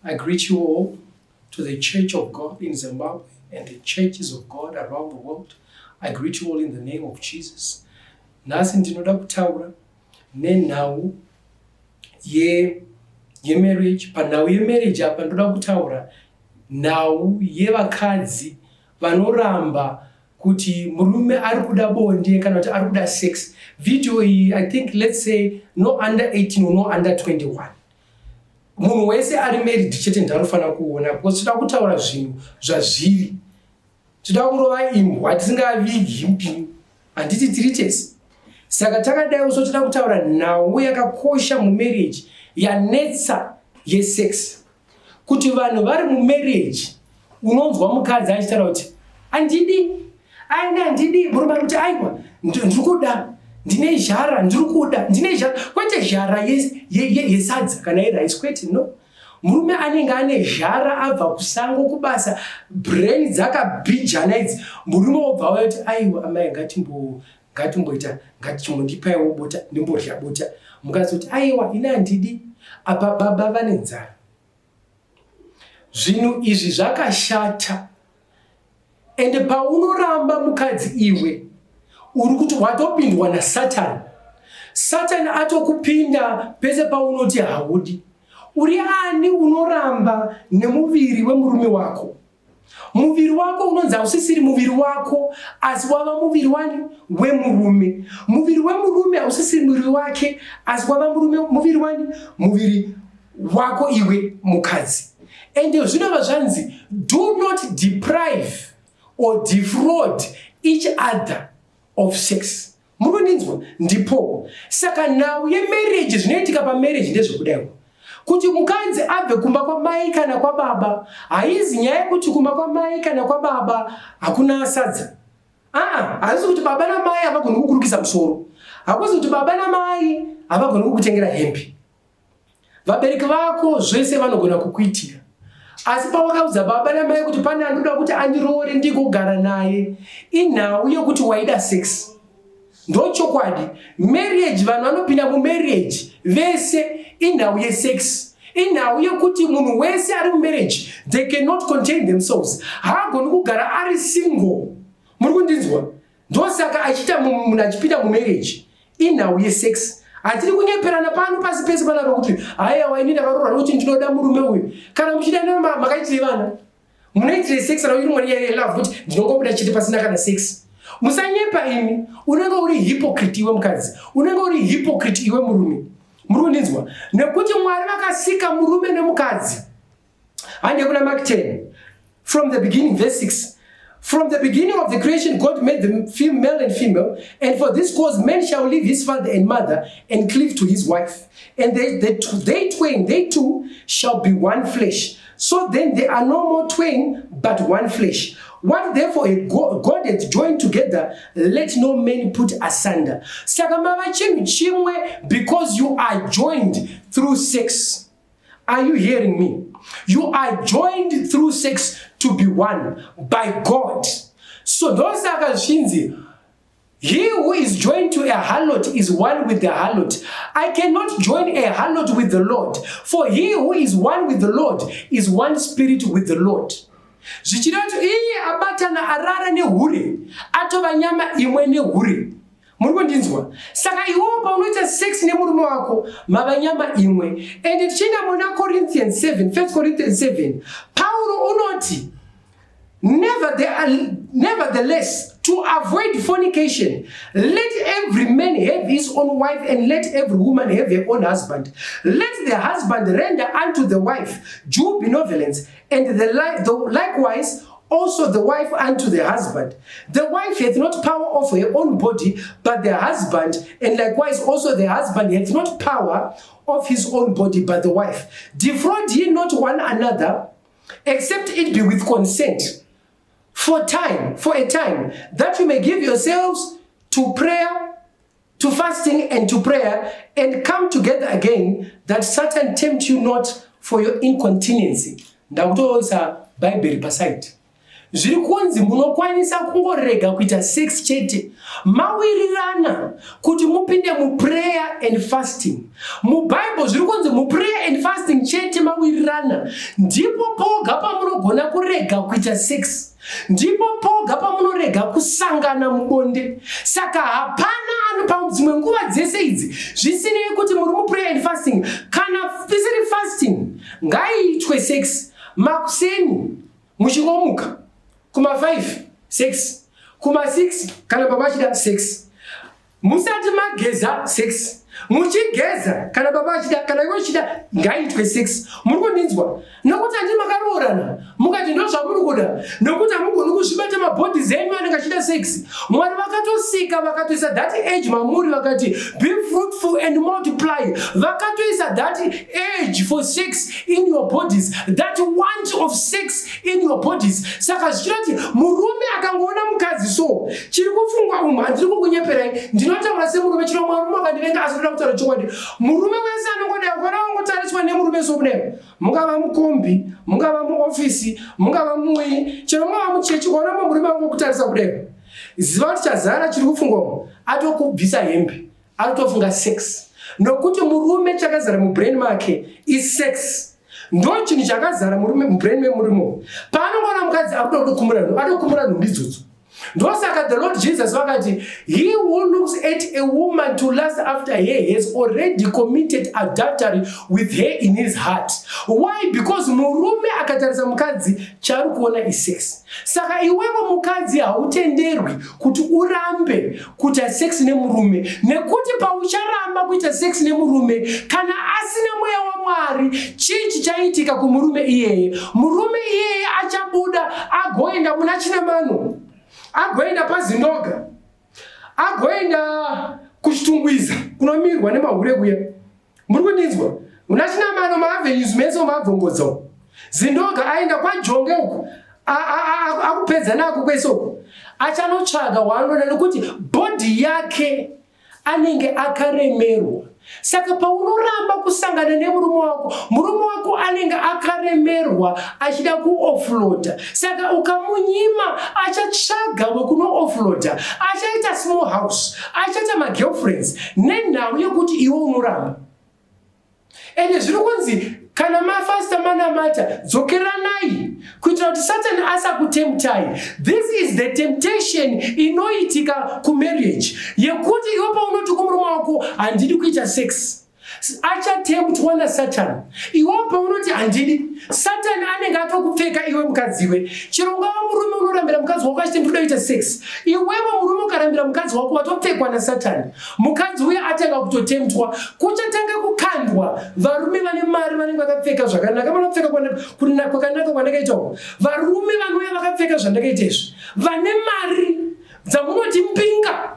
I greet you all to the Church of God in Zimbabwe and the churches of God around the world. I greet you all in the name of Jesus. Nhasi ndinoda kutaura nenhau ye yemarriage. Panhau yemarriage apa ndoda kutaura nhau yevakadzi vanoramba kuti murume ari kuda bonde kana kuti ari kuda sex. Video iyi, I think, let's say no under 18 or no under 21, munhu wese ari married chete ndaanofanira kuona, because toda kutaura zvinhu zvazviri. Toda kurova imbwa tisingavigi mupini, handiti? Tiri tese, saka takadai so toda kutaura nhau yakakosha mumarriage yanetsa yesex, kuti vanhu vari mumarriage, unonzwa mukadzi achitaura kuti, "Handidi, aina, handidi." Murume ari kuti, "Aiwa, ndiri kuda, ndine zhara, ndiri kuda, ndine zhara." Kwete zhara yesadza kana yerice, kwete, no. Murume anenge ane zhara, abva kusango, kubasa, brain dzakabhijana idzi. Murume wobva auya kuti, "Aiwa amai, ngatimboita, ngatichimbondipaiwo bota, ndimborya bota." Mukadzi kuti, "Aiwa, ini handidi." Apa baba vane nzara. Zvinhu izvi zvakashata. Ende paunoramba mukadzi, iwe uri kuti watopindwa naSatani. Satani atokupinda pese paunoti haudi. Uri ani unoramba nemuviri wemurume wako? Muviri wako unonzi hausisiri muviri wako, asi wava muviri wani? Wemurume. Muviri wemurume hausisiri muviri wake, asi wava murume muviri wani? Muviri wako iwe mukadzi. Ende zvinova zvanzi, do not deprive or defraud each other of sex. Munondinzwa? Ndipo saka nhau yemarriage, zvinoitika pamarriage ndezvekudaiwo, kuti mukadzi abve kumba kwamai kana kwababa, haizi nyaya yekuti kumba kwamai kana kwababa hakuna sadza. Aa, hazisi kuti baba namai havagoni kukurukisa musoro, hakuzi kuti baba namai havagoni kukutengera hembe. Vabereki vako zvese vanogona kukuitira, asi pawakaudza baba namai kuti pane anoda kuti andiroore ndigogara naye, inhau yekuti waida sex. Ndochokwadi. Marriage, vanhu vanopinda mumarriage vese, inhau yesex, inhau yekuti munhu wese ari mumarriage, they cannot contain themselves, haagoni kugara ari single. Muri kundinzwa? Ndosaka achiita munhu achipinda mumarriage, inhau yesex. Hatiri kunyeperana pano pasi pese panapa kuti, "Haiwa, ini ndakaroorwa nokuti ndinoda murume uyu." Kana muchida, makaitire vana, munoitire sex kana iri mwari yelove, kuti ndinongobuda chete pasina kana sex? Musanyepa imi. Unenge uri hypocrite iwe mukadzi, unenge uri hypocrite iwe murume. Muri kundinzwa? Nekuti Mwari vakasika murume nemukadzi. Hande kuna Mark 10 from the beginning, verse 6. "From the beginning of the creation, God made them male and female, and for this cause man shall leave his father and mother and cleave to his wife. And they twain, they two shall be one flesh. So then they are no more twain, but one flesh. What therefore God hath joined together, let no man put asunder." Saka mava chinhu chimwe because you are joined through sex. Are you hearing me? You are joined through sex to be one by God. So ndosaka zvinzi, "He who is joined to a harlot is one with the harlot." I cannot join a harlot with the Lord. For he who is one with the Lord is one spirit with the Lord. Zvichida kuti iye abatana, arara nehure, atova nyama imwe nehure. Muri kundinzwa? Saka iwewo paunoita sex nemurume wako, mava nyama imwe. And tichienda muna Corinthians 7, 1 Corinthians 7, Pauro unoti, "Nevertheless, to avoid fornication, let every man have his own wife and let every woman have her own husband. Let the husband render unto the wife due benevolence, and the likewise also the wife unto the husband. The wife hath not power of her own body, but the husband, and likewise also the husband hath not power of his own body, but the wife. Defraud ye not one another, except it be with consent for a time, that you may give yourselves to prayer, to fasting and to prayer, and come together again, that Satan tempt you not for your incontinency." Ndakutoisa Bhaibheri paside. Zviri kunzi munokwanisa kungorega kuita sex chete mawirirana kuti mupinde muprayer and fasting. MuBible zviri kunzi muprayer and fasting chete mawirirana ndipo poga pamunogona kurega kuita sex. Ndipo poga pamunorega kusangana mubonde. Saka hapana ano padzimwe nguva dzese idzi, zvisinei kuti muri muprayer and fasting kana isiri fasting, ngaiitwe sex makuseni muchingomuka kuma 5, 6, kuma 6, kana baba achida 6, musati mageza 6, muchigeza, kana baba achida, kana iwe uchida, ngaiitwe 6. Muri kundinzwa? Nokuti handi makaroorana mukati ndo zvamuri kuda, nokuti hamugoni kuzvibata, mabodies enyu anenge achida sex. Mwari vakatosika, vakatoisa that age mamuri, vakati, "Be fruitful and multiply." Vakatoisa that age for sex in your bodies, that want of sex in your bodies. Saka zvichirati murume akangoona mukadzi, so chiri kufungwa umu, handiri kukunyeperai, ndinotaura semurume. Chino murume akandivenga, asi ndoda kutaura chokwadi. Murume wese anongodai ukaona wangotariswa nemurume, so kudai, mungava mukombi, mungava muofisi, mungava mui, chero mungava muchechi, ukaona mumwe murume wangokutarisa kudai, ziva kuti chazara chiri kufungwa umu, atokubvisa hembe, anotofunga sex, nokuti murume chakazara mubrain make isex. Ndo chinhu chakazara mubrain memurume. Paanongoona mukadzi, akuda kutokumura, atokumura nhumbi idzodzo. Ndosaka the Lord Jesus vakati, "He who looks at a woman to lust after her has already committed adultery with her in his heart." Why? Because murume akatarisa mukadzi, chaari kuona isex. Saka iwevo mukadzi hautenderwi kuti urambe kuita sex nemurume, nekuti paucharamba kuita sex nemurume, kana asina mweya waMwari, chii chichaitika kumurume iyeye? Murume iyeye achabuda agoenda muna Chinamano, agoenda paZindoga, agoenda kuChitungwiza kunomirwa nemahure kuya. Muri kundinzwa? Muna Chinamano, maavenues mese mabvongodza, Zindoga, aenda kwaJonge uku, akupedza nako kwese uku, achanotsvaga waanoda, nekuti body yake anenge akaremerwa. Saka paunoramba kusangana nemurume wako, murume wako anenge akaremerwa achida kuoffloada. Saka ukamunyima, achatsvaga wekuno-offloada, achaita small house, achaita magirlfriends, nenhau yekuti iwe unoramba. Ende zviri kunzi kana mafasta, manamata, dzokeranai kuitira kuti Satani asakutemptai. This is the temptation inoitika kumarriage, yekuti iwe paunoti kumurume wako, "Handidi kuita sex," achatemptwa naSatani. Iwe paunoti, "Handidi," Satani anenge atokupfeka iwe mukadziwe. Chero ungava murume unorambira mukadzi wako achiti, "Ndinoda kuita sex," iwevo murume ukarambira mukadzi wako, watopfekwa naSatani. Mukadzi uye atanga kutotemptwa, kuchatanga kukandwa varume vane mari, vanenge vakapfeka zvakanaka, vanopfeka kwakanaka kwandakaitawo. Varume vanouya vakapfeka zvandakaita izvi, vane mari dzamunoti mbinga,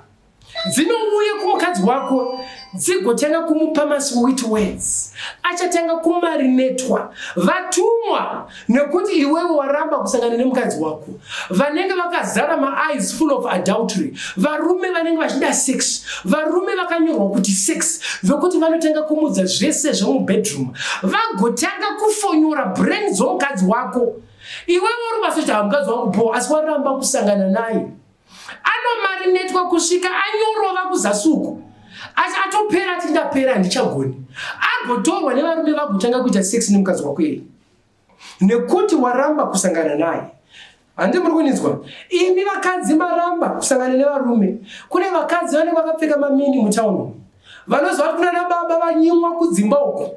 dzinouya kumukadzi wako, dzigotanga kumupa masweet words, achatanga kumarinetwa. Vatumwa nekuti iwewe waramba kusangana nemukadzi wako, vanenge vakazara maeyes full of adultery, varume vanenge vachida sex, varume vakanyorwa kuti sex, vekuti vanotanga kumudza zvese zvemubedroom, vagotanga kufonyora brain dzomukadzi wako. Iwewe uri masocha, mukadzi wangu po, asi waramba kusangana naye, anomarinetwa kusvika anyorova kuzasi uku, asi atopera, ati, "Ndapera, handichagoni." Agotorwa nevarume, vagotanga kuita sex nemukadzi wako iyeye, nekuti waramba kusangana naye. Handi muri kuninzwa? Imi vakadzi maramba kusangana nevarume, kune vakadzi vanenge vakapfeka mamini mutauni, vanoziva kuti kuna baba vanyimwa kudzimba uku,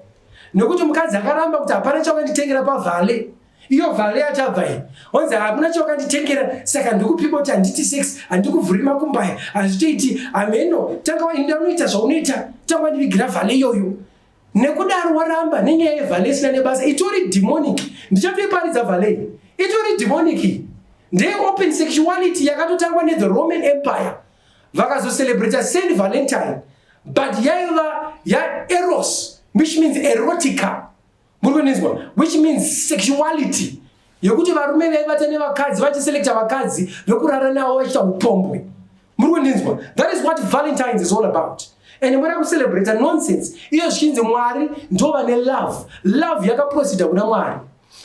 nekuti mukadzi akaramba kuti, "Hapana chawanditengera pavalet." Iyo valet yachabva iyi, onzi, "Hakuna chawakanditengera, saka ndikupipa kuti handiti sex, handikuvhuri makumbaya, hazvitoiti, hameno, tanga wainda unoita zvaunoita, tanga wandivigira valet iyoyo." Nekudaro waramba nenyaya yevalet isina nebasa, itori demonic. Ndichatoiparidza valet, itori demonic, ndeyeopen sexuality yakatotangwa nethe Roman Empire. Vakazocelebrata Saint Valentine, but yaiva yaEros, which means erotica. Muri kuninzwa? Which means sexuality yekuti varume vaivata nevakadzi, vachiselecta vakadzi vekurara navo, vachiita upombwe. Muri kundinzwa? That is what Valentines is all about. And muri kucelebrata nonsense iyo, zvichinzi Mwari ndo vane love. Love yakaproceda kuna Mwari.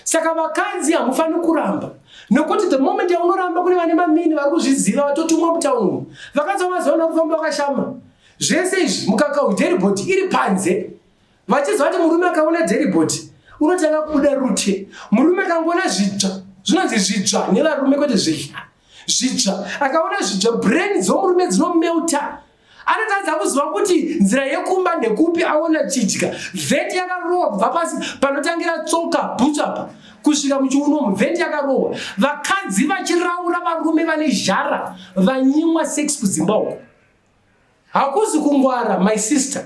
Saka Saka vakadzi hamufaniri kuramba, nokuti the moment yaunoramba, kune vane mamini vari kuzviziva vatotumwa mutauni umu. Vakadzi vamazuva ano kufamba vakashama zvese izvi, mukaka uyu, dairibhodi iri panze, vachiziva kuti murume akaona dairibhodi unotanga kubuda rute. Murume akangoona zvitsva, zvinonzi zvitsva nevarume, kwete zvihla, zvitsva, akaona zvitsva, brain dzomurume dzinomelta, anotadza kuziva kuti nzira yekumba ndekupi. Aona chidya, vheti yakarohwa kubva pasi panotangira tsoka, bhutsu apa, kusvika muchiunomu, vheti yakarohwa. Vakadzi vachiraura varume vane zhara, vanyimwa sex kudzimba uko. Hakuzi kungwara, my sister,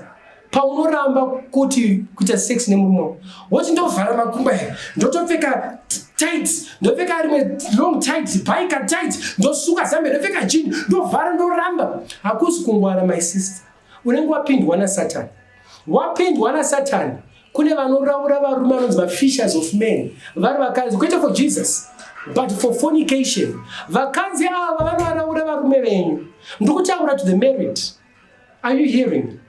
paunoramba kuti kuita sex nemurume wako, woti ndovhara makumba here, ndotopfeka tight, ndopfeka rimwe long tight, biker tight, ndosuka zambe, ndopfeka jean, ndovhara, ndoramba. Hakuzi kungwara, my sister. Unenge wapindwa nasatani, wapindwa nasatani. Kune vanoraura varume vanonzi mafishers of men, vari vakadzi, kwete for Jesus but for fornication. Vakadzi ava vanovaraura varume venyu. Ndikutaura to the married. Are you hearing me?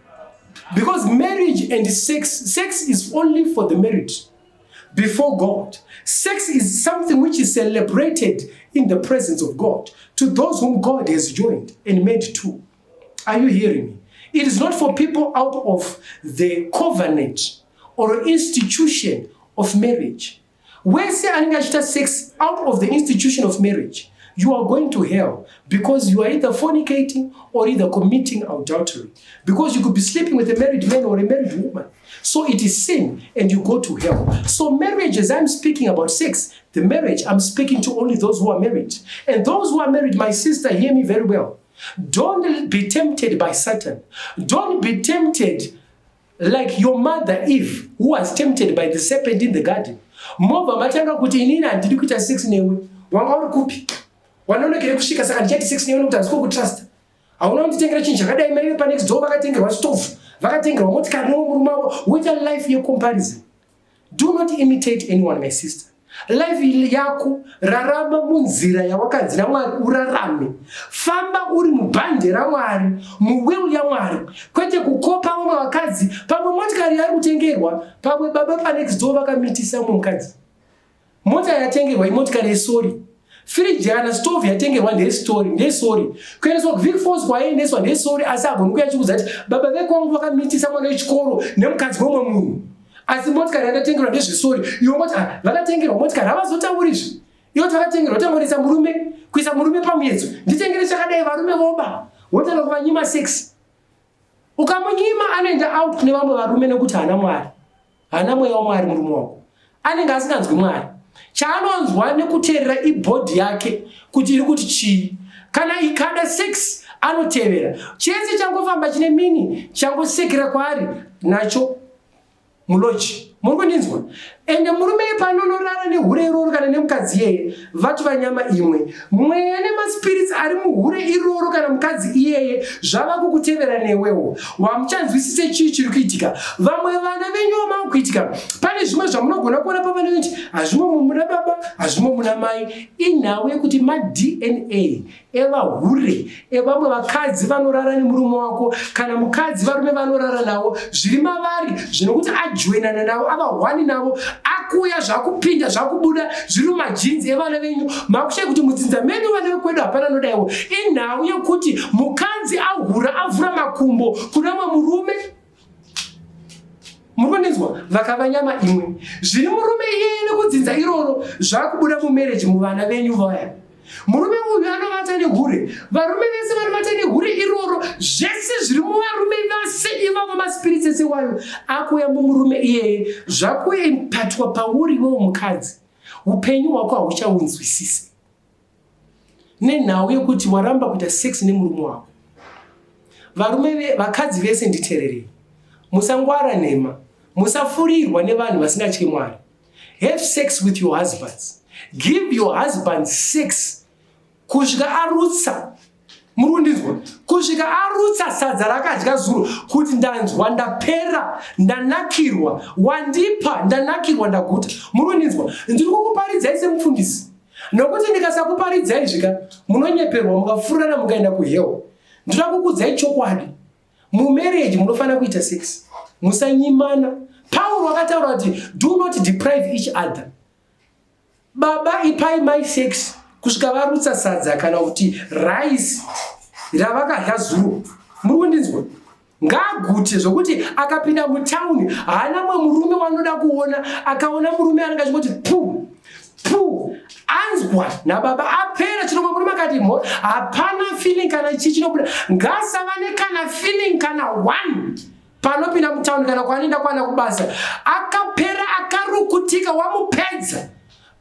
Because marriage and sex, sex is only for the married before God. Sex is something which is celebrated in the presence of God to those whom God has joined and made two. Are you hearing me? It is not for people out of the covenant or institution of marriage. Wese anenge achiita sex out of the institution of marriage, you are going to hell, because you are either fornicating or either committing adultery, because you could be sleeping with a married man or a married woman. So it is sin and you go to hell. So marriage, as I'm speaking about sex, the marriage, I'm speaking to only those who are married. And those who are married, my sister, hear me very well. Don't be tempted by Satan. Don't be tempted like your mother Eve, who was tempted by the serpent in the garden. Mobva matanga kuti, "Inini handidi kuita sex newe. Wanga uri kupi? Wanonokere kusvika, saka ndichaiti sex newe nekuti handisi kukutrust. Hauna kunditengera chinhu chakadai. Maive panext door vakatengerwa stove, vakatengerwa motikari newo murume wavo." Woita life yecomparison. Do not imitate anyone, my sister. Life yako, rarama munzira yawakanzi naMwari urarame. Famba uri mubhande raMwari, muwill yaMwari, kwete kukopa vamwe vakadzi. Pamwe motikari yaari kutengerwa, pamwe baba panext door vakamitisa mumwe mukadzi. Mota yatengerwa imotikari yesorry, firiji kana stove yatengerwa ndestory, ndesorry, kuendeswa kuVic Falls kwaiendeswa ndesorry. Asi agoni kuya chikuudza kuti baba vekwangu vakamitisa mwana wechikoro nemukadzi wemwe munhu, asi motikari yandatengerwa ndezvesorry. Iwe ngoti, "Ah, vakatengerwa motikari." Havazotaurizve iwo takatengerwa, tangonisa murume, kuisa murume pamuedzo, nditengere chakadai. Varume voba, wotanga kuvanyima sex. Ukamunyima, anoenda out kune vamwe varume, nekuti haana Mwari, haana mweya waMwari. Murume wako anenge asinganzwi Mwari. Chaanonzwa nekuteerera ibody yake kuti iri kuti chii. Kana ikada sex, anotevera chese changofamba chine mini, changosekera kwaari nacho mulodge. Muri kundinzwa? Ende murume panonorara nehure iroro kana nemukadzi iyeye, vatova nyama imwe. Mweya nemaspirits ari muhure iroro kana mukadzi iyeye zvava kukutevera newewo. Wamuchanzwisise chii chiri kuitika. Vamwe vana venyu vamava kuitika, pane zvimwe zvamunogona kuona pavana kuti hazvimo muna baba, hazvimo muna mai. Inhau yekuti maDNA evahure, evamwe vakadzi vanorara nemurume wako kana mukadzi, varume vanorara navo, zviri mavari zvinokuti ajoinana navo, ava one navo, akuya, zvakupinda, zvakubuda, zviri mumagenes evana venyu. Makushai kuti mudzinza medu, vana vekwedu hapana nodaiwo. Inhau yekuti mukadzi ahura, avhura makumbo kuna mwe murume. Muri kundinzwa? Vakava nyama imwe. Zviri murume iyeye nekudzinza iroro zvakubuda mumarriage, muvana venyu vaya. Murume uyu anovata nehure, varume vese vanovata nehure iroro, zvese zviri muvarume vase ivavo, maspirits ese wayo akuuya mumurume iyeye, zvakuimpatwa pauri iwewo mukadzi. Upenyu hwako hauchaunzwisisi nenhau yekuti waramba kuita sex nemurume wako. Varume, vakadzi vese, nditeererei. Musangwara nhema, musafurirwa nevanhu vasingatyi Mwari. Have sex with your husbands. Give your husband sex kusvika arutsa. Muri kundinzwa? Kusvika arutsa sadza rakadya zuro, kuti ndanzwa, ndapera, ndanakirwa, wandipa, ndanakirwa, ndaguta. Muri kundinzwa? Ndiri kukuparidzai semufundisi, nokuti ndikasakuparidzai zvika munonyeperwa, mukafurana, mukaenda kuhell. Ndoda kukudzai chokwadi. Mumarriage munofanira kuita sex, musanyimana. Pauro akataura kuti do not deprive each other. Baba, ipai mai sex kusvika varutsa sadza kana kuti rice ravakadya zuro. Muri kundinzwa? Ngaagute zvokuti akapinda mutauni haana mwe murume wanoda kuona. Akaona murume anenge achingoti pu pu, anzwa nababa, apera. Chino mwe murume akati mho, hapana feeling kana chii chinobuda. Ngasava nekana feeling kana one panopinda mutauni kana kwaanoenda kwana kubasa. Akapera, akarukutika, wamupedza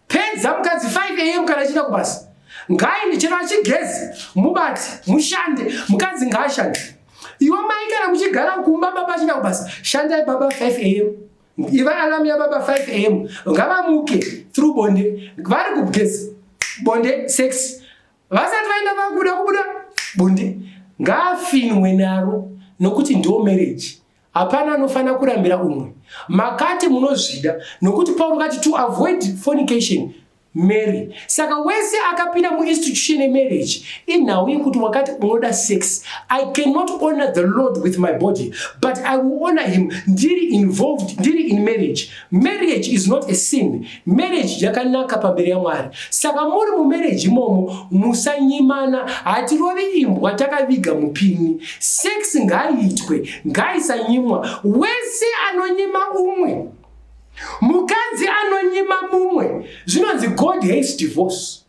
pedza. Mukadzi 5 a.m. kana achienda kubasa, ngaende chero achigezi, mubati mushande. Mukadzi ngaashande. Iwe mai, kana muchigara kumba, baba achienda kubasa, shandai baba 5 a.m. Iva alarm yababa 5 a.m. Ngavamuke through bonde. Vari kugeza, bonde, sex. Vasati vaenda, vakuda kubuda, bonde. Ngaafinwe naro, nokuti ndo marriage. Hapana anofanira kurambira umwe. Makati munozvida, nokuti Pauro kati to avoid fornication, marry. Saka wese akapinda muinstitution yemarriage, inhau yekuti wakati unoda sex. I cannot honor the Lord with my body, but I will honor him ndiri involved, ndiri in marriage. Marriage is not a sin. Marriage yakanaka pamberi yaMwari. Saka muri mumarriage imomo, musanyimana. Hatirovi imbwa takaviga mupini. Sex ngaiitwe, ngaisanyimwa. Wese anonyima umwe, mukadzi anonyima mumwe, zvinonzi God hates divorce.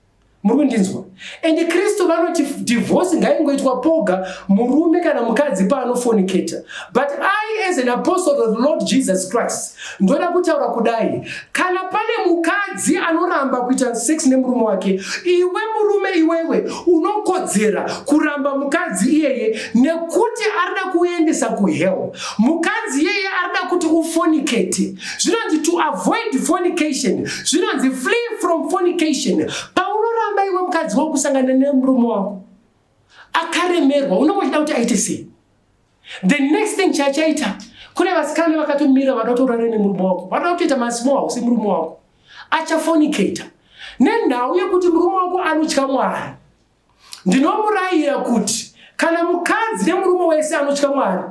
Muri kundinzwa? And Kristu vanoti divorce ngaingoitwa poga murume kana mukadzi paanofornicata. But I, as an apostle of the Lord Jesus Christ, ndoda kutaura kudai: kana pane mukadzi anoramba kuita sex nemurume wake, iwe murume, iwewe unokodzera kuramba mukadzi iyeye, nekuti arida kuendesa kuhell. Mukadzi iyeye arida kuti ufornicate. Zvinonzi to avoid fornication, zvinonzi flee from fornication. Paunoramba iwe mukadzi wokusangana nemurume wako, akaremerwa, unonge uchida kuti aite sei? The next thing chachaita, kune vasikana vakatomira vada kutorara nemurume wako, vada kutoita masmall house. Murume wako achafornicata nenhau yekuti murume wako anotya Mwari. Ndinomurayira kuti kana mukadzi nemurume wese anotya Mwari,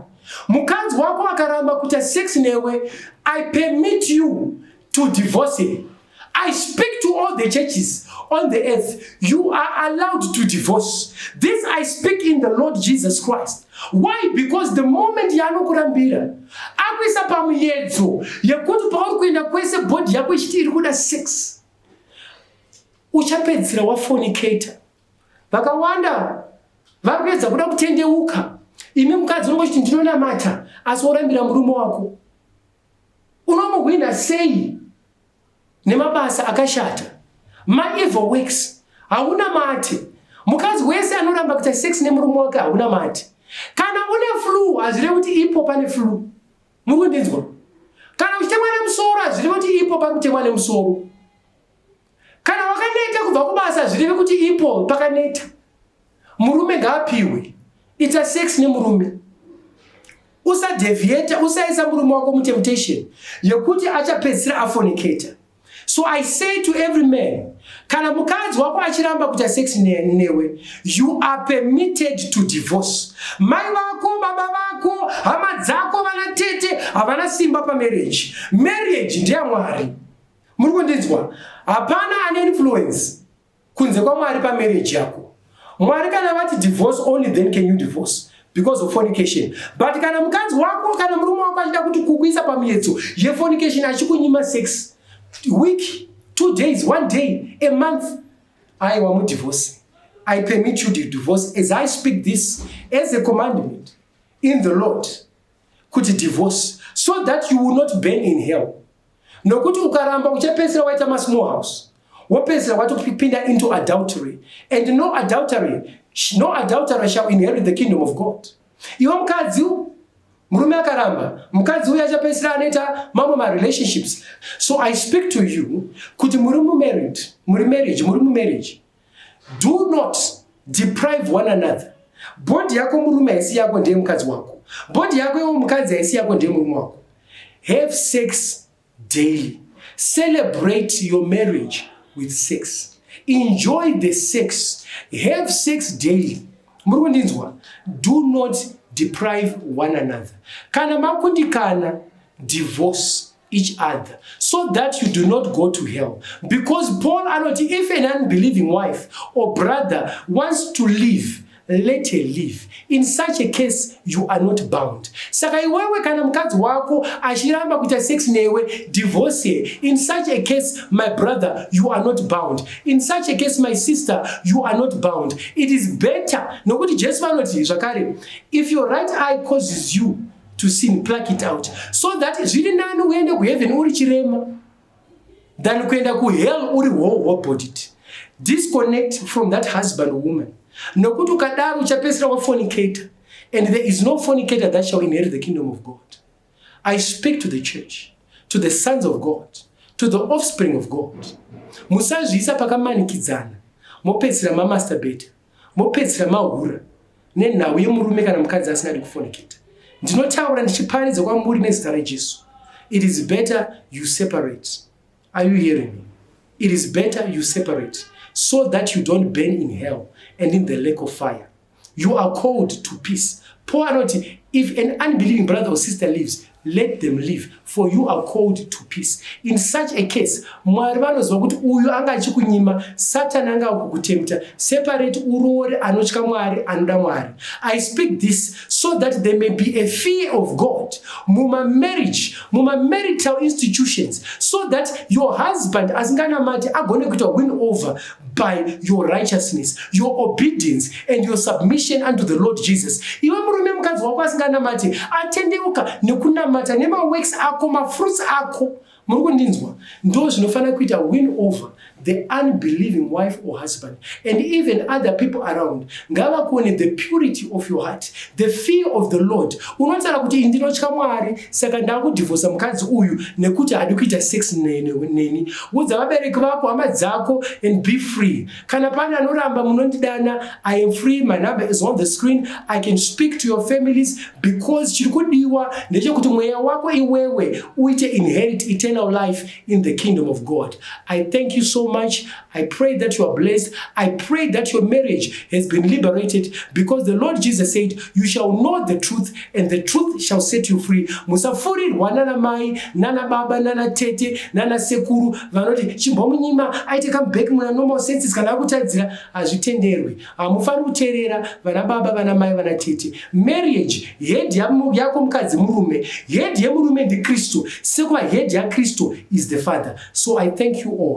mukadzi wako akaramba kuita sex newe, I permit you to divorce him. I speak to all the churches on the earth. You are allowed to divorce. This I speak in the Lord Jesus Christ. Why? Because the moment yaanokurambira, akuisa pamuyedzo yekuti pauri kuenda kwese, body yako ichiti iri kuda sex, uchapedzisira wafornicata. Vakawanda vari kuedza kuda kutendeuka. Imi mukadzi unongochiti ndinonamata, asi worambira murume wako. Unomuhwina sei nemabasa akashata, maevil works? Hauna mate. Mukadzi wese anoramba kuita sex nemurume wake, hauna mate. Kana une flu, hazvirevi kuti ipo pane flu. Muri kundinzwa? Kana uchitemwa nemusoro, hazvirevi kuti ipo pari kutemwa nemusoro. Kana wakaneta kubva kubasa, hazvirevi kuti ipo pakaneta. Murume ngaapiwe. Ita sex nemurume, usadeviata, usaisa murume wako mutemptation yekuti achapedzisira afornicata. So I say to every man, kana mukadzi wako achiramba kuita sex newe, you are permitted to divorce. Mai vako, baba vako, hama dzako, vana tete havana simba pamarriage. Marriage ndeyaMwari. Muri kundinzwa? Hapana ane influence kunze kwaMwari pamarriage yako. Mwari kana vati divorce, only then can you divorce because of fornication. But kana mukadzi wako kana murume wako achida kuti kukuisa pamuedzo yefornication, achikunyima sex week, 2 days, one day, a month, aiwa, mudivorce. I permit you to divorce as I speak this as a commandment in the Lord, kuti divorce so that you will not burn in hell, nokuti ukaramba uchapedzisira waita masmall house, wopedzisira watopinda into adultery, and no adulterer shall inherit the kingdom of God. Iwe mukadzi, murume akaramba, mukadzi uyu achapedzisira anoita mamwe marelationships. So I speak to you kuti muri mumarried, muri marriage, muri mumarriage, do not deprive one another. Body yako murume haisi yako, ndeye mukadzi wako. Body yako iwe mukadzi haisi yako, ndeye murume wako. Have sex daily. Celebrate your marriage with sex. Enjoy the sex. Have sex daily. Muri kundinzwa? Do not deprive one another. Kana makundikana, divorce. each other so that you do not go to hell, because Paul anoti, "If an unbelieving wife or brother wants to leave, let her leave. In such a case you are not bound." Saka iwewe, kana mukadzi wako achiramba kuita sex newe, divorce her. In such a case, my brother, you are not bound. In such a case, my sister, you are not bound. It is better, nokuti Jesu vanoti zvakare, "If your right eye causes you to sin, pluck it out," so that zviri nani uende kuheaven uri chirema than kuenda kuhell uri whole bodied. Disconnect from that husband, woman, nokuti ukadaro uchapedzisira wafornicator, and there is no fornicator that shall inherit the kingdom of God. I speak to the church, to the sons of God, to the offspring of God. Musazviisa pakamanikidzana, mopedzisira mamasturbata, mopedzisira mahura nenhau yemurume kana mukadzi asingadi kufornicata. Ndinotaura ndichiparidza kwamuri nezita raJesu, it is better you separate. Are you hearing me? It is better you separate so that you don't burn in hell and in the lake of fire. You are called to peace. Paul anoti, "If an unbelieving brother or sister leaves, let them leave, for you are called to peace." In such a case, Mwari vanoziva kuti uyu anga achikunyima, Satani anga akukutempta. Separate, uroore anotya Mwari, anoda Mwari. I speak this so that there may be a fear of God mumamarriage, mumamarital institutions, so that your husband asinganamati agone kuita win over by your righteousness, your obedience and your submission unto the Lord Jesus. Iwe murume, mukadzi wako asinganamati atendeuka nekunamata nemaworks ako, mafruits ako, muri kundinzwa? Ndo zvinofanira kuita win over the unbelieving wife or husband and even other people around. Ngavakuone the purity of your heart, the fear of the Lord. Unotaura kuti, "Ndinotya Mwari, saka ndakudhivhosa mukadzi uyu nekuti haadi kuita sex neni." Udza vabereki vako, hama dzako, and be free. Kana pane anoramba, munondidana. I am free. My number is on the screen. I can speak to your families, because chiri kudiwa ndechekuti mweya wako iwewe uite inherit eternal life in the kingdom of God. I thank you so much. I pray that you are blessed. I pray that your marriage has been liberated, because the Lord Jesus said, "You shall know the truth and the truth shall set you free." Musafurirwa nana mai, nana baba, nana tete, nana sekuru vanoti, "Chimbomunyima aite come back muna normal senses kana akutadzira." Hazvitenderwi. Hamufaniri kuteerera vana baba, vana mai, vana tete. Marriage, head yako mukadzi murume, head yemurume ndiKristu, sekuva head yaKristu is the Father. So I thank you all.